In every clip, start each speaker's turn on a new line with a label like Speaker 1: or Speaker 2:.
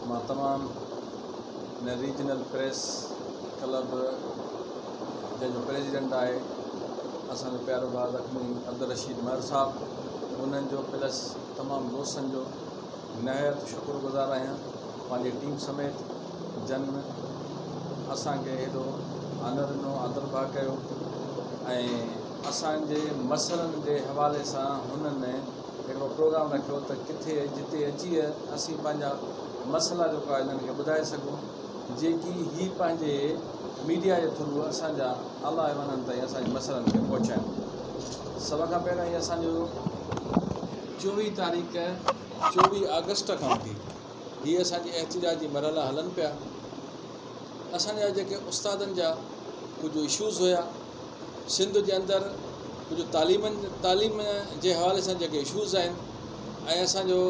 Speaker 1: مان تمام هن ريجنل پريس ڪلب جنهن جو پريزيڊنٽ آهي اسان جو پيارو ڀاء زخمي عبدالرشيد مهر صاحب انهن جو پلس تمام دوستن جو نهايت شڪر گذار آهيان پنهنجي ٽيم سميت جن اسان کي هيڏو آنر ڏنو آدر ڀاء ڪيو ۽ اسان جي مسئلن جي حوالي سان هنن هڪڙو پروگرام رکيو ته ڪٿي جتي اچي اسين پنهنجا مسئلا جيڪو آهي انهن کي ٻڌائي سگهون جيڪي هي پنهنجي ميڊيا جي ٿرو اسان جا اعليٰ ايوانن تائين اسان جي مسئلن کي پهچائن. سڀ کان پهريان هي اسان جو 24 تاريخ 24 آگسٽ کان وٺي هي اسان جي احتجاجي مرحلا هلن پيا. اسان جا جيڪي استادن جا ڪجهه اشوز هيا سنڌ جي اندر ڪجهه تعليم جي حوالي سان جيڪي اشوز آهن ۽ اسان جو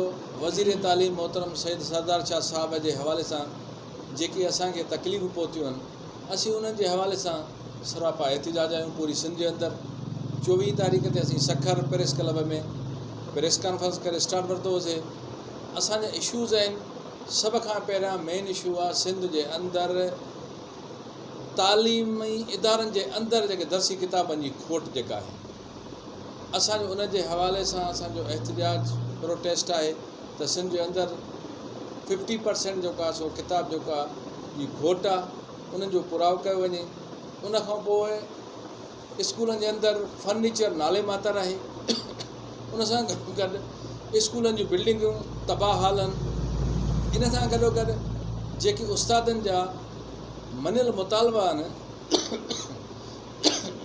Speaker 1: وزير تعليم محترم سيد سردار شاهه صاحب جي حوالي سان جيڪي اسان کي تڪليفون پهتيون آهن اسين انهن جي حوالي سان سراپا احتجاج آهيون پوري سنڌ جي اندر 24 تاريخ تي اسين Sukkur press club ۾ press conference ڪري اسٽارٽ ورتو هوسي. اسان جا اشوز آهن سڀ کان پهريان مين اشو آهي سنڌ جي اندر تعليمي ادارن جي اندر جيڪي درسي ڪتابن جي کوٽ جيڪا آهي اسان جو ان جي حوالي سان اسان جو احتجاج پروٽيسٽ آهي ته سنڌ جي اندر ففٽي پرسينٽ جيڪو آهي سو ڪتاب جيڪو آهي جي کوٽ آهي انهن جو پورائو ڪيو وڃي. ان کان پوء اسڪولن جي اندر فرنيچر نالي ماتر آهي ان سان گڏو گڏ اسڪولن جون بلڊنگون تباهه حال آهن. ان سان گڏو گڏ جيڪي استادن جا مڃيل مطالبا آهن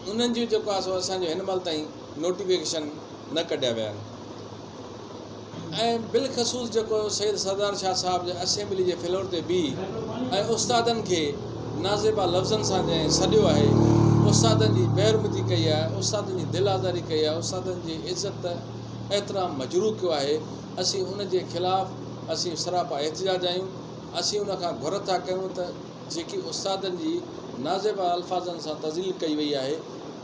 Speaker 1: انهن جون جيڪو آهي سو اسان جو هن مهل تائين نوٽيفڪيشن نه ڪڍيا ويا آهن ۽ بالخصوص جيڪو سيد سردار شاهه صاحب جي اسيمبلي جي فلور تي بيهي ۽ استادن کي نازيبا لفظن سان جنهن سڏيو آهي، استادن جي بيحرمتي ڪئي آهي، استادن جي دل آزاري ڪئي آهي، استادن جي عزت احترام مجروح ڪيو آهي، اسين ان جي خلاف اسين سراپا احتجاج آهيون، اسين ان کان گهر ٿا ڪيون ته جيڪي استادن جي نازيبا الفاظن سان تذليل ڪئي وئي آهي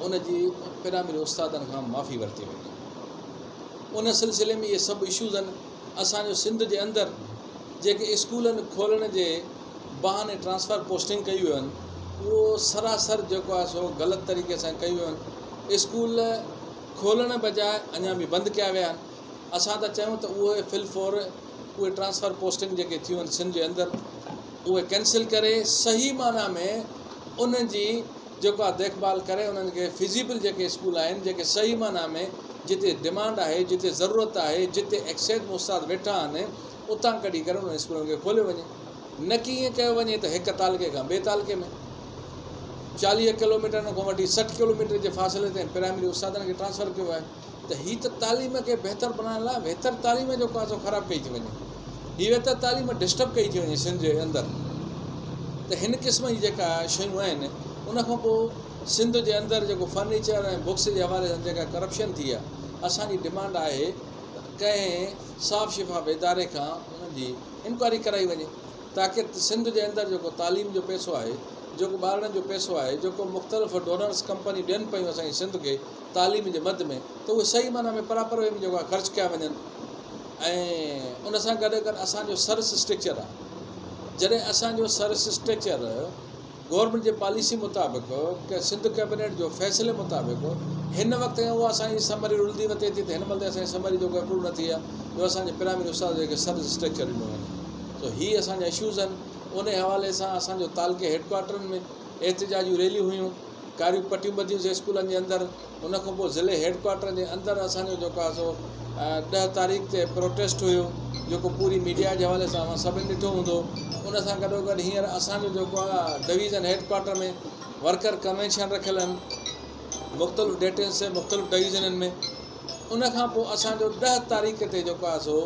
Speaker 1: ان جي پرائمري استادن کان معافي ورتي وڃي. ان سلسلي ۾ اهي سڀ اشوز آهن. اسان جو سنڌ جي اندر جيڪي اسڪولن کولڻ جي بهاني ٽرانسفر پوسٽنگ ڪيون ويون آهن اهو سراسر جيڪو آهي سو غلط طريقي سان ڪيون ويون آهن. اسڪول کولڻ بجاء اڃا به بند ڪيا ويا آهن. اسان ٿا چاهيون ته اهي في الفور اهي ٽرانسفر پوسٽنگ جيڪي ٿيون آهن سنڌ جي اندر اهي ڪينسل ڪري صحيح معنيٰ ۾ انهن جي جيڪو آهي ديک ڀال ڪري انهن کي فزيبل جيڪي اسڪول آهن جيڪي صحيح معنيٰ ۾ جتي ڊمانڊ آهي جتي ضرورت آهي جتي ايڪسيس ۾ استاد ويٺا آهن اتان ڪڍي ڪري انهن اسڪولن کي کوليو وڃي نه ڪي ائين ڪيو وڃي ته هڪ تعلقي کان ٻئي تعلقي ۾ 40 ڪلوميٽرن کان وٺي 60 ڪلوميٽر جي فاصلي تائين پرائمري استادن کي ٽرانسفر ڪيو آهي ته هي ته تعليم کي بهتر بڻائڻ لاء ويتر تعليم جو ڪازو خراب ڪئي ٿي وڃي. هي ويتر تعليم ڊسٽرب ڪئي ٿي وڃي سنڌ جي اندر ته هن قسم جي جيڪا شيون آهن ان کان پوء سنڌ جي اندر جيڪو فرنيچر ۽ بڪس جي حوالي سان جيڪا ڪرپشن ٿي آهي اسان جي ڊمانڊ آهي ته ڪنهن صاف شفاف اداري کان انهن جي انڪوائري ڪرائي وڃي تاڪه سنڌ جي اندر جيڪو تعليم جو پئسو آهي جيڪو ٻارڙن جو پئسو آهي جيڪو مختلف ڊونرس ڪمپني ڏين پيون اسان جي سنڌ کي تعليم جي مد ۾ ته اهي صحيح معنيٰ ۾ پراپر وي ۾ جيڪو آهي خرچ ڪيا وڃن ۽ ان سان گڏ گڏ اسان جو سروس اسٽرڪچر آهي جڏهن اسان جو سروس اسٽرڪچر گورنمينٽ جي پاليسي مطابق سنڌ ڪيبنيٽ جو فيصلي مطابق هن وقت تائين اها اسان جي سمري رلندي وتي ٿي ته هن مهل تائين اسان جي سمري جيڪو اپروو نه ٿي آهي جو اسان جي پرائمري استاد کي سروس اسٽرڪچر ڏنو وڃي سو هي اسان جا اشوز آهن ان حوالي سان اسان جو تعلقي هيڊ ڪوارٽرن ۾ احتجاجي ريليون هيون ڪاريون پٽيون ٻڌيون سي اسڪولن جي اندر ان کان پوء ضلعي هيڊ ڪوارٽر جي اندر اسان جو جيڪو آهي سو 10 تاريخ تي پروٽيسٽ هيو جيڪو پوري ميڊيا جي حوالي سان اوهان سڀني ڏٺو هوندو ان سان گڏو گڏ هينئر اسان جو جيڪو آهي division head quarter ۾ worker convention رکيل آهن مختلف ڊيٽن سي مختلف ڊويزنن ۾ ان کان پوء اسان جو 10 تاريخ تي جيڪو آهي سو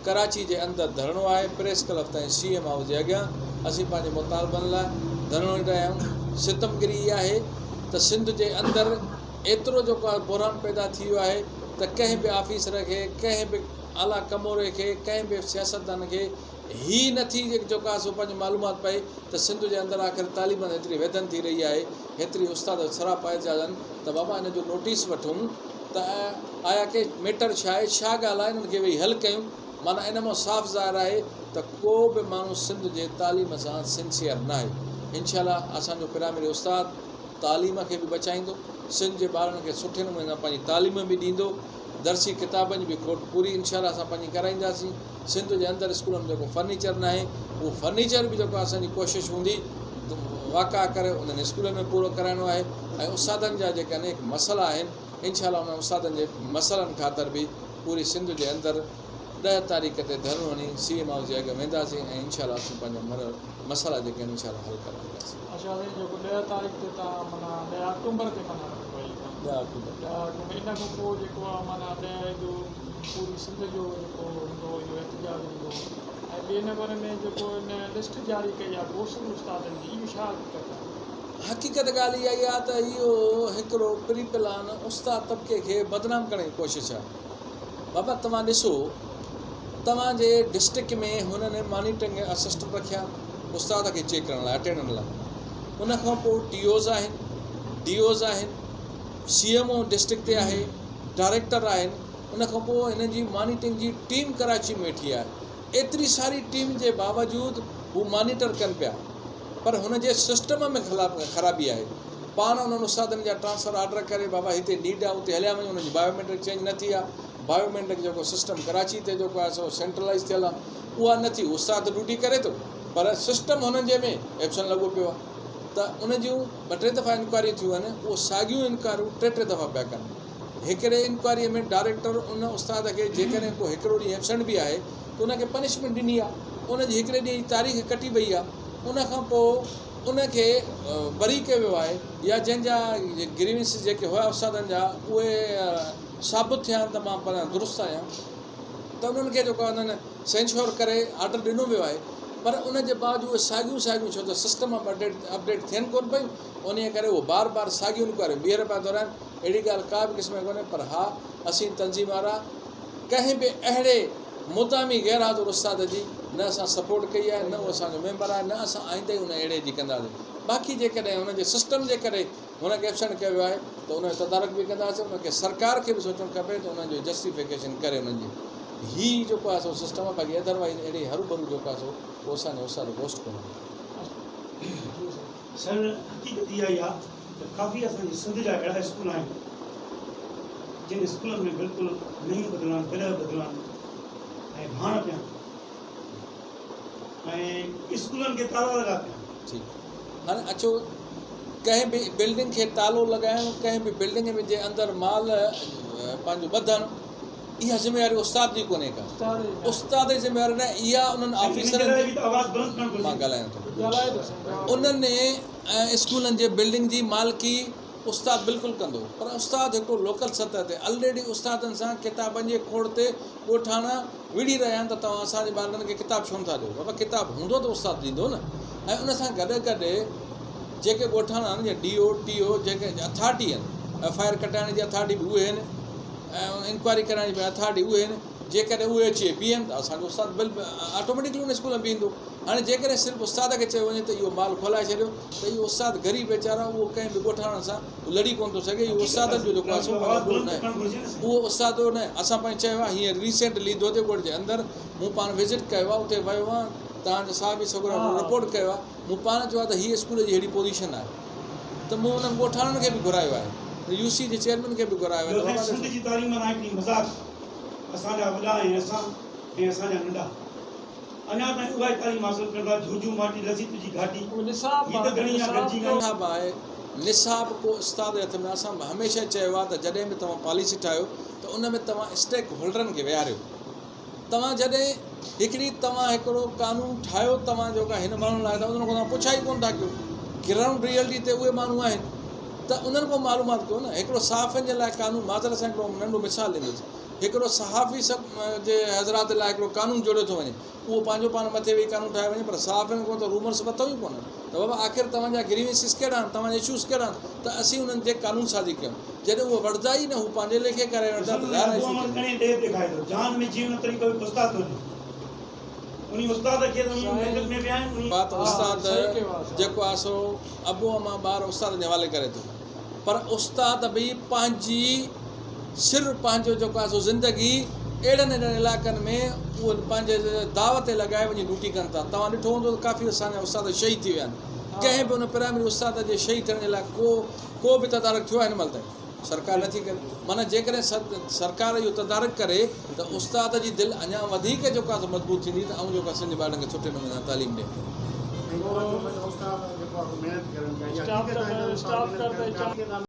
Speaker 1: ڪراچي جي اندر ڌرڻو آهي، پريس ڪلب تائين سي ايم هائوس جي اڳيان اسين پنهنجي مطالبن لاء ڌرڻو ڏئي رهيا آهيون. ستمگري اها آهي ته سنڌ جي اندر ايترو جيڪو آهي بحران پيدا ٿي ويو آهي ته ڪنهن به آفيسر کي، ڪنهن به اعليٰ ڪموري کي، ڪنهن به سياستدان کي هي نه ٿي جيڪو آهي سو پنهنجي معلومات پئي ته سنڌ جي اندر آخر تعليم هيتري ويڌن ٿي رهي آهي، هيتري استاد سراپا احتجاج آهن ته بابا ان جو نوٽيس وٺون ته آيا ڪي ميٽر ڇا آهي، ڇا ڳالهه آهي، انهن کي ويهي حل ڪيون، معنيٰ ان مان صاف ظاهر آهي ته ڪو به ماڻهو سنڌ جي تعليم سان سنسيئر ناهي. انشاء الله اسان جو پرائمري استاد تعليم کي به بچائيندو، سنڌ جي ٻارن کي سٺي نموني سان پنهنجي تعليم به ڏيندو، درسي ڪتابن جي به کوٽ پوري انشاء الله اسان پنهنجي ڪرائينداسين. سنڌ جي اندر اسڪولن ۾ جيڪو فرنيچر ناهي اهو فرنيچر به جيڪو اسان جي ڪوشش هوندي واڪا ڪري انهن اسڪولن ۾ پورو ڪرائڻو آهي ۽ استادن جا جيڪي انيڪ مسئلا آهن انشاء الله انهن استادن جي مسئلن خاطر به پوري سنڌ جي اندر 10 تاريخ تي ڌرڻو هڻي سي ايم هائوس جي اڳ وينداسين ۽ انشاء الله اسين پنهنجا مسئلا جيڪي آهن انشاء الله حل ڪرائينداسين.
Speaker 2: اچا سائين جيڪو 10 تاريخ تي تان معنيٰ 10 آڪٽومبر تي معنيٰ
Speaker 1: 10 آڪٽوبر
Speaker 2: 10 آڪٽوبر ان کان پوء جيڪو آ معنيٰ 10 جو پوري سنڌ جو جيڪو هوندو اهو احتجاج هوندو ۽ ٻئي نمبر ۾ جيڪو ان لسٽ جاري ڪئي آ گوسٽ استادن جي اهو ڇا حقيقت آ؟
Speaker 1: حقيقت ڳالهه اها ئي آ ته اهو هڪڙو پري پلان استاد طبقي کي بدنام ڪرڻ جي ڪوشش آ. بابا توهان ڏسو توهان جي ڊسٽرڪٽ ۾ هنن مانيٽرنگ اسسٽنٽ رکيا استاد کي چيڪ ڪرڻ لاء اٽينڊنٽ لاء ان کان پوء ٽي اوز آهن ڊي اوز آهن سي ايم او ڊسٽرڪٽ تي آهي ڊائريڪٽر آهن ان کان پوء هنن جي مانيٽرنگ جي ٽيم ڪراچي ۾ ويٺي آهي ايتري ساري ٽيم جي باوجود هو مانيٽر ڪن پيا پر هن جي سسٽم ۾ خرابي آهي پاڻ انهن استادن جا ٽرانسفر آرڊر ڪري بابا هتي نيڊ آهي اتي هليا وڃو انهن جي بايوميٽرڪ چينج نه ٿي آهي بايوميٽرڪ جيڪو سسٽم ڪراچي تي جيڪو آهي سو سينٽرلائز ٿيل آهي اها نه ٿي استاد ته ڊيوٽي ڪري ٿو پر سسٽم هنن جي ۾ ايبسنٽ لڳو پيو آهي ته ان جون ٻه ٽي دفعا انڪوائريون ٿيون آهن اهو ساڳيون انڪوائريون ٽي ٽي دفعا پيا ڪن هڪڙي انڪوائري ۾ ڊائريڪٽر ان استاد کي جيڪڏهن ڪو هڪڙو ڏينهن ايبسنٽ به آهي ته ان کي پنشمينٽ ڏني آهي ان جي هڪڙي ڏينهن جي تاريخ ڪٽي وئي آهي ان کان پوء ان کي بري ڪيو ويو آهي يا جنهن جا گريونسز جيڪي هيا استادن جا اهي ثابت ٿيا آهن ته مان پاڻ درست آهيان ته انهن کي جيڪو آهي انهن سينشور ڪري آرڊر ڏنو ويو آهي پر ان جي باوجود اهي ساڳيون ساڳيون ڇو ته سسٽم اپڊيٽ ٿين ڪونه پيون انهيء ڪري اهو بار بار ساڳيون انڪوائريون ٻيهر پيا دهرائن اهڙي ڳالهه ڪا به قسم جي ڪونهي پر ها اسين تنظيم وارا ڪنهن به اهڙي مدامي غير حاضر استاد جي نه اسان سپورٽ ڪئي آهي نه اهو اسان جو ميمبر آهي نه اسان آئنده ئي ان اهڙي جي ڪنداسين باقي جيڪڏهن هن جي سسٽم جي ڪري هن کي ايبسنٽ ڪيو ويو آهي ته ان جو تدارڪ به ڪنداسين ان کي سرڪار کي به سوچڻ کپي ته انهن جو جسٽيفڪيشن ڪري انهن جي هي جيڪو آهي سو سسٽم آهي باقي ادروائيز اهڙي هروڀرو جيڪو آهي سو ڪو اسان جو استاد گوسٽ ڪونهي.
Speaker 3: سر حقيقت اها ئي آهي ته ڪافي اسان جي سنڌ جا اهڙا اسڪول آهن جن اسڪولن ۾ بلڪل نيون ٻڌل آهن گڏهه ٻڌل آهن ۽ ڀاڻ پيا آهن ۽ اسڪولن کي تالا لڳا پيا آهن.
Speaker 1: ٺيڪ هاڻي اچو ڪنهن به بلڊنگ کي تالو لڳائڻ ڪنهن به بلڊنگ ۾ جي اندر مال پنهنجو ٻڌڻ اها ذميواري استاد جي ڪونهي ڪا استاد جي ذميواري نه اها انهن آفيسرن جي مان ڳالهايان ٿو انهن اسڪولن جي بلڊنگ جي مالڪي استاد بلڪل ڪندو پر استاد هڪڙو لوڪل سطح تي الريڊي استادن سان ڪتابن جي کوڙ تي ڳوٺاڻا وڙهي رهيا آهن ته توهان اسان جي ٻارڙن کي ڪتاب ڇو نٿا ڏيو بابا ڪتاب هوندو ته استاد ڏيندو نه ۽ ان سان گڏ گڏ جيڪي ڳوٺاڻا آهن جيئن ڊي او ٽي او جيڪي اٿارٽي آهن ايف I R ڪٽائڻ جي اٿارٽي به اهي آهن ۽ انڪوائري ڪرائڻ جي به اٿارٽي اهي آهن جيڪڏهن اهي اچي بيهن ته اسان جو استاد بل آٽوميٽڪلي ان اسڪول ۾ بيهندو. هاڻي جيڪڏهن صرف استاد کي چيو وڃي ته اهو مال کولائي ڇڏيو ته اهو استاد غريب ويچارا اهو ڪنهن به ڳوٺاڻن سان لڙي ڪونه ٿو سگهي اهو استادن جو جيڪو آهي سو پنهنجو ڏوهه ناهي اهو استاد جو ناهي اسان پنهنجو چيو آهي هينئر ريسينٽلي دودي ڳوٺ جي اندر مون پاڻ وزٽ ڪيو آهي اتي ويو آهيان توهان جا صاحب سڳورا رپورٽ ڪيو آهي مون پاڻ چيو آهي ته هيء اسڪول جي ههڙي پوزيشن آهي ته مون انهن ڳوٺاڻن کي به گهرايو آهي يو سي جي چيئرمين کي به گهرايو آهي ته بابا
Speaker 3: سنڌ جي تعليم معنيٰ هڪڙي مذاق اسان جا وڏا ۽ اسان ۽ اسان جا ننڍا اڃا تائين اها ئي تعليم حاصل ڪن ٿا جهوجهو ماٽي لسي تنهنجي گهاٽي هي ته گهڻي يا گڏجي ڳائين.
Speaker 1: نصاب آهي نصاب ڪو استاد جي هٿ ۾ اسان هميشه چيو آهي ته جڏهن به توهان پاليسي ٺاهيو ته ان ۾ توهان اسٽيڪ هولڊرن کي ويهاريو توهان جڏهن هڪڙي توهان هڪڙو قانون ٺاهيو توهان جيڪا هن ماڻهن لاء ته انهن کان توهان پڇا ئي ڪونه ٿا ڪيو گرائونڊ ريئلٽي تي اهي ماڻهو آهن ته انهن کان معلومات ڪيو نه هڪڙو صحافين جي لاء قانون معذرت سان هڪڙو ننڍو مثال ڏيندس هڪڙو صحافي سڀ جي حضرات لاء هڪڙو قانون جوڙيو ٿو وڃي اهو پنهنجو پاڻ مٿي ويهي قانون ٺاهيو وڃي پر صحافين کان ته رومرس ورتو ئي ڪونه ته بابا آخر توهان جا گريونسز ڪهڙا آهن توهان جا اشوز ڪهڙا آهن ته اسين انهن تي قانون سازي ڪيون جڏهن اهو وٺندا ئي نه هو پنهنجي ليکي ڪري وٺندا ته ظاهر آهي اشو ٿيندو. ته استاد جيڪو آهي سو ابو امان ٻار استاد جي حوالي ڪري ٿو پر استاد به پنهنجي سر پنهنجو جيڪو آهي سو زندگي اهڙن اهڙن علائقن ۾ اهي پنهنجي داو تي لڳائي وڃي ڊيوٽي ڪن ٿا. توهان ڏٺو هوندو ته ڪافي اسان جا استاد شهيد ٿي ويا آهن. ڪنهن به ان پرائمري استاد جي شهيد ٿيڻ جي لاء ڪو ڪو به تدارڪ ٿيو آهي هن مهل تائين؟ سرڪار نٿي ڪري. معنيٰ جيڪڏهن سرڪار اهو تدارڪ ڪري ته استاد جي دل اڃا وڌيڪ جيڪو آهي سو مضبوط ٿيندي ته آئون جيڪو آهي سنڌ جي ٻارڙن کي سٺي نموني سان تعليم ڏيان.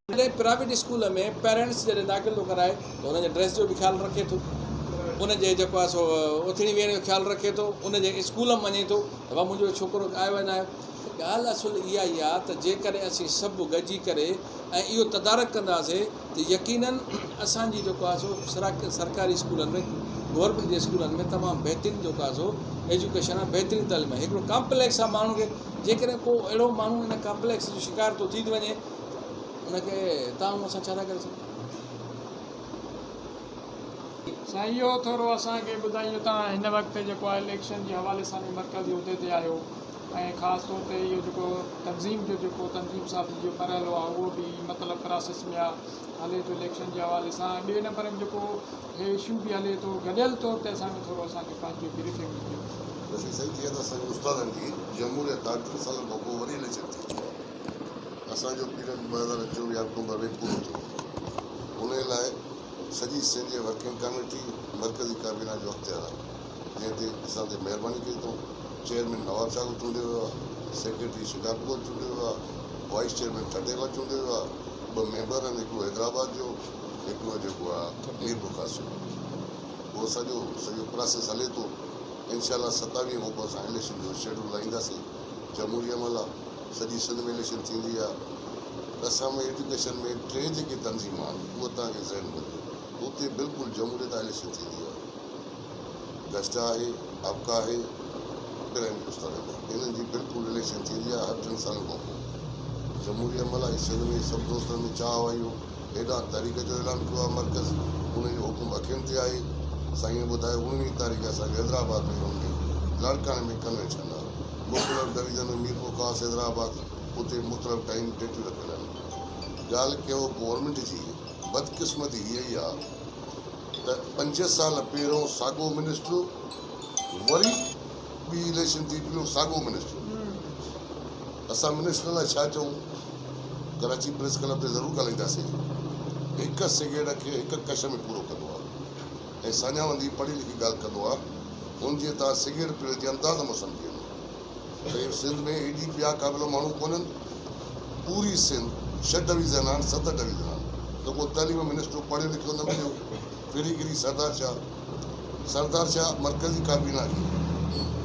Speaker 1: جڏهن پرائيويٽ اسڪول ۾ پيرنٽس جڏهن داخل ٿو ڪرائي ته ان جي ڊريس جو به خيال رکي ٿو، ان جي جيڪو آهي سو اٿڻي ويهڻ جو خيال رکي ٿو، ان جي اسڪول ۾ وڃي ٿو ته بابا منهنجو ڇوڪرو آيو آهي نه آيو. ته ڳالهه اصل اها ئي آهي ته جيڪڏهن اسين سڀ گڏجي ڪري ۽ اهو تدارڪ ڪنداسين ته يقينن اسان جي جيڪو آهي سو سرڪاري اسڪولن ۾ گورنمينٽ جي اسڪولن ۾ تمام بهترين جيڪو آهي سو ايجوڪيشن آهي بهترين تعليم آهي. هڪڙو ڪامپليڪس آهي ماڻهو کي جيڪڏهن ڪو اهڙو ماڻهو ان ڪامپليڪس جو شڪار ٿو ٿي وڃي ته ان کي تان اسان ڇا ٿا ڪري سگهون.
Speaker 2: سائين اهو ٿورو اسان کي ٻڌائيو توهان هن وقت جيڪو آهي اليڪشن جي حوالي سان به مرڪزي عهدي تي آهيو ۽ خاص طور تي اهو جيڪو تنظيم جو جيڪو تنظيم سازي جو مرحلو آهي اهو به مطلب پراسيس ۾ آهي هلي ٿو اليڪشن جي حوالي سان ۽ ٻئي نمبر ۾ جيڪو هي اشو به هلي ٿو گڏيل طور تي اسان کي ٿورو اسان کي پنهنجي بريفنگ ڏجو.
Speaker 4: رشيد سائين جيئن ته اسان جي استادن جي جمهوريت آهي ٽن سالن کان پوء وري اليڪشن ٿيندي آهي اسان جو پيريڊ 2024 آڪٽوبر ۾ پورو ٿيو انهي لاء سڄي سنڌ جي ورڪنگ ڪاميٽي مرڪزي ڪابينا جو اختيار آهي جنهن تي اسان تي مهرباني ڪئي اٿئون چيئرمين نوابشاهه کان چونڊيو ويو آهي سيڪريٽري شڪارپور کان چونڊيو ويو آهي وائيس چيئرمين ٺٽي کان چونڊيو ويو آهي ٻه ميمبر آهن هڪڙو حيدرآباد جو هڪڙو جيڪو آهي ميرپورخاص جو اهو سڄو سڄو پراسيس هلي ٿو انشاء الله 27 کان پوء اسان اليڪشن جو شيڊول لاهينداسين جمهوري عمل آهي سڄي سنڌ ۾ اليڪشن ٿيندي آهي ته اسان ۾ ايجوڪيشن ۾ ٽي جيڪي تنظيم آهن اهو توهان کي ذهن ۾ اتي بلڪل جمهوريت اليڪشن ٿيندي آهي گسٽا آهي آپڪا آهي پرائمري استادن جا انهن جي بلڪل اليڪشن ٿيندي آهي هر 3 سالن کان پوء جمهوري عمل آهي سنڌ ۾ سڀ دوستن ۾ چاهه آهي اهو هيڏانهن تحريڪ جو اعلان ڪيو آهي مرڪز ان جو حڪم اکين تي آهي سائين ٻڌايو 19 تاريخ اسان کي حيدرآباد ۾ ان ۾ لاڙڪاڻي ۾ ڪنوينشن آهي مختلف ڊويزن ۾ ميرپورخاص حيدرآباد اتي مختلف ٽائيم ڊيٽيون رکيل آهن ڳالهه ڪيو گورنمينٽ جي بدقسمتي هيءَ ئي آهي ته 5 سال پهريون ساڳو منسٽر وري ٻي اليڪشن ٿي پيو ساڳو منسٽر اسان منسٽر لاءِ ڇا چئون ڪراچي پريس ڪلب تي ضرور ڳالهائينداسين هڪ سگريٽ کي هڪ ڪش ۾ پورو ڪندو آهي ۽ ساڃاوندي پڙهي لکي ڳالهه ڪندو آهي هن جي توهان سگريٽ پيئڻ جي انداز مان سمجهي وڃو ته سنڌ ۾ ايڏي ٻيا قابل ماڻهو ڪونهن پوري سنڌ 6 ڊويزن آهن 7 ڊويزن آهن ته ڪو تعليم منسٽر پڙهيو لکيو نه مليو ڦري گري سردار شاهه مرڪزي ڪابينا کي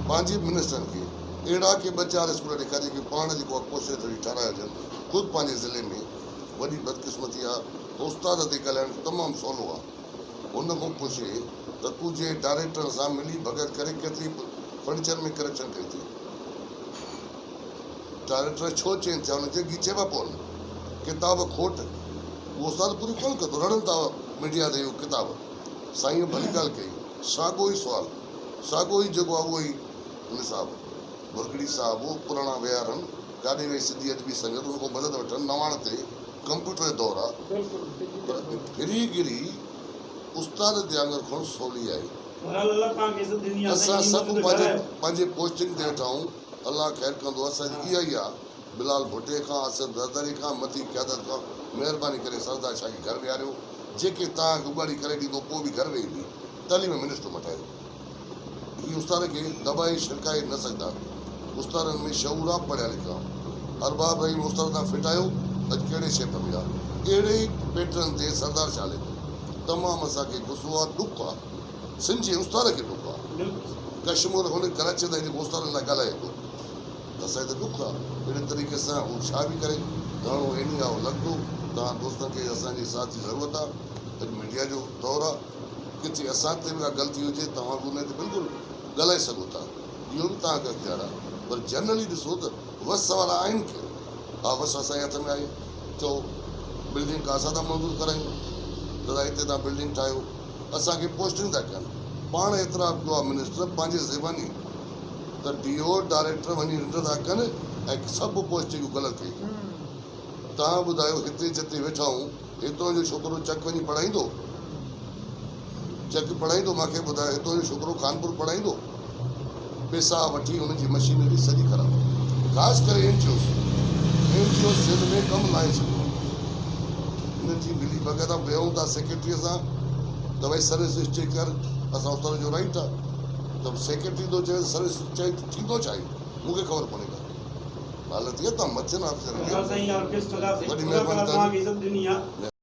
Speaker 4: پنهنجي منسٽرن کي اهڙا ڪي 2 4 اسڪول ڏيکاري جيڪي پاڻ جيڪو آهي ڪوشش ٿوري ٺهرايا هجن خود پنهنجي ضلعي ۾ وڏي بدقسمتي آهي استاد تي ڳالهائڻ تمام سولو آهي هن کان پڇي ته تنهنجي ڊائريڪٽر سان ملي ڀڳت ڪري ڪيتري فرنيچر ۾ ڪرپشن ڪئي اٿئي ڊائريڪٽر ڇو چينج ٿيا هن جي ڳيچي پيا پون ڪتاب کوٽ اهو استاد پوري ڪونه ڪندو رڙن ٿا ميڊيا تي اهو ڪتاب سائين ڀلي ڳالهه ڪئي ساڳو ئي سوال ساڳو ئي جيڪو آهي اهو ئي نصاب ڀرڳڙي صاحب پراڻا ويهارن ڪاڏي وئي سنڌي ادبي سنگت هن کان مدد وٺن نواڻ تي ڪمپيوٽر جو دور آهي پر ڦري گري استاد تي آڱر کڻ سولي آهي اسان سڀ پنهنجي پوسٽنگ تي ويٺا آهيون الله خير ڪندو اسان جي اها ئي آهي بلال ڀٽي کان آصف زرداري کان مٿي قيادت کان مهرباني ڪري سردار شاهه کي گهر ويهاريو جيڪي توهان کي اڳاڙي ڪري ڏيندو پوءِ به گهر ويهي به تعليم منسٽر مٽايو هي استاد کي دٻائي ڇڙڪائي نه سگهندا استادن ۾ شعور آهي پڙهيا لکيا ارباب رحيم استاد تان ڦٽايو اڄ ڪهڙي شيپ ۾ آهي اهڙي ئي پيٽرن تي سردار شاهه هلي ٿو تمام اسان کي غصو آهي ڏک آهي سنڌ جي استاد کي ڏک آهي ڪشمور هن ڪراچي تائين جيڪو استادن لاءِ ڳالهائي ٿو اسان کي ته ڏک آهي اهڙي طريقي سان هو ڇا به ڪري گهڻو ايني آهي لڳندو توهان دوستن کي اسان جي ساٿ جي ضرورت آهي اڄ ميڊيا جو دور آهي ڪٿي اسان تي به ڪا غلطي هجي توهان به ان تي بلڪل ڳالهائي سگهو ٿا اهو به توهان کي اختيار آهي پر جنرلي ڏسو ته وس وارا آهن ڪير ها وس اسان جي هٿ ۾ آهي چئو بلڊنگ ڪا اسان ٿا منظور ڪرايون دادا هتي توهان بلڊنگ ٺاهيو اسان کي پوسٽنگ ٿا ڪن پاڻ اعتراف ڪيو آهي منسٽر پنهنجي زباني ته ڊي او ڊائريڪٽر وڃي ننڊ ٿا ڪن ۽ سڀ پوسٽنگون غلط ڪئي اٿئون توهان ٻڌايو هتي جتي ويٺا آهيون هتان جو ڇوڪرو چڪ وڃي پڙهائيندو؟ چڪ پڙهائيندو مان کي ٻڌايو هتو جو ڇوڪرو خانپور پڙهائيندو پيسا وٺي هن جي مشينري سڄي خراب خاص ڪري N G Os N G Os Sindh ۾ ڪم ناهي سگهيو انهن جي ملي ڀڳت آ ويهون ٿا سيڪريٽري سان ته ڀائي سروس اسٽي ڪر اسان استاد جو رائيٽ آ ته سيڪريٽري ٿو چوي سروس چئي ٿيندو ڇا آهي مون کي خبر ڪونهي ڪا حالت اها ته مٿين آفيسرن کي وڏي مهرباني توهان جي.